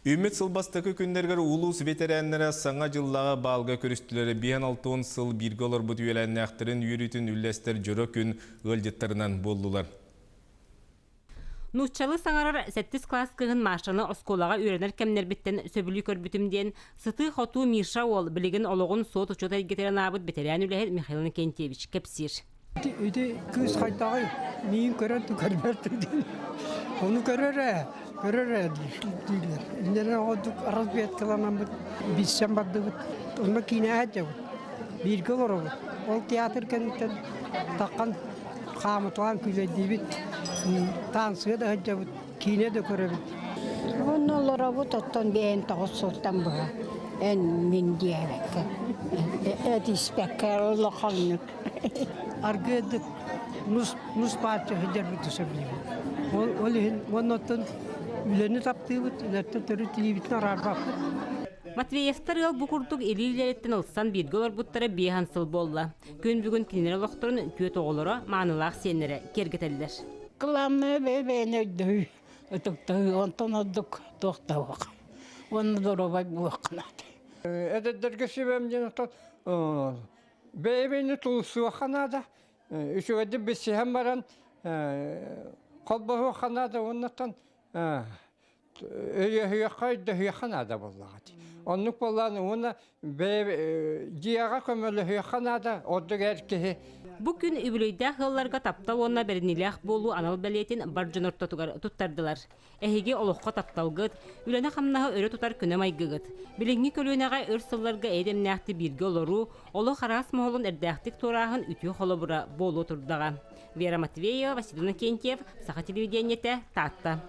Үүммүт сыл бастакы күннэригэр улуус бэтэрээннэрэ Саҥа дьыллааҕы баалга көрүстүлэр. 56 сыл бииргэ олорбут үөлээннээхтэрин үөрүүтүн үллэстэр дьоро күн ыалдьыттарынан буоллулар. Нууччалыы саҥарар сэттис кылаас кыыһын Машаны оскуолаҕа үөрэнэр кэмнэрбиттэн сөбүлүү көрбүтүм диэн сытыы-хотуу Миша уол билигин олоҕун суот-учуот эйгэтигэр анаабыт бэтэрээн үлэһит Михаил Иннокентьевич кэпсиир. Ити кыыс хайдаҕый? Миигин көрөн көрбөт диэн. Ону көрөр ээ, көрөр ээ дииллэр. Иннэлэр оҕодук разведкаланаммыт, билсэн бардыбыт. Онно киинэ сылдьабыт. Бииргэ олоробут. Ол театр кэнниттэн таххан хаамыталаан күүлэйдиибит, таансыга да сылдьабыт, киинэ да көрөбүт. Онно олоробут, оттон бэйэн тоҕус сылтан быһа эн мин диэбэккэ, этиспэккэ улаханнык. Аргыадык нус нус бааччы сылдьарбыт сөбүлүүбүт. Ол ол иһин уонна оттон үлэни таптыыбыт, үлэттэн төрүт илиибитин араарбаппыт. Матвеевтар ыал бу курдук илии-илиилэриттэн ылсан бииргэ олорбуттара биэһэн сыл буолла. Күн бүгүн кинилэр олохторун түөрт оҕолоро, маанылаах сиэннэрэ киэргэтэллэр. Кылаанныы бэйэ-бэйэни өйдөһүү, ытыктаһыы, онтон ордук туох да суох. Уонна доруобай буолуохха наада. Эдэрдэргэ сүбэм диэн оттон бэйэ-бэйэни тулусуохха наада. Үчүгэйдик билсиһэн баран холбоһуохха наада уоннаттан өйөһүөххэ, өйдөһүөххэ наада буоллаҕа дии. Оннук буоллаҕына уонна бэйэ дьиэҕэ көмөлөһүөххэ наада, ордук эр киһи. Бу күн үбүлүөйдээх ыалларга таптал уонна бэриниилээх буолуу анал бэлиэтин бар дьон ортотугар туттардылар. Эһиги олоххо тапталгыт, үлэни-хамнаһы өрө тутар көнө майгыгыт, билиҥҥи көлүөнэҕэ өр сылларга эйэ-дэмнээхтик бииргэ олоруу, олох араас моһолун эрдээхтик туорааһын үтүө холобура буолуо турдаҕа. Вера Матвеева, Василий Иннокентьев, Саха телевидениетэ, Таатта.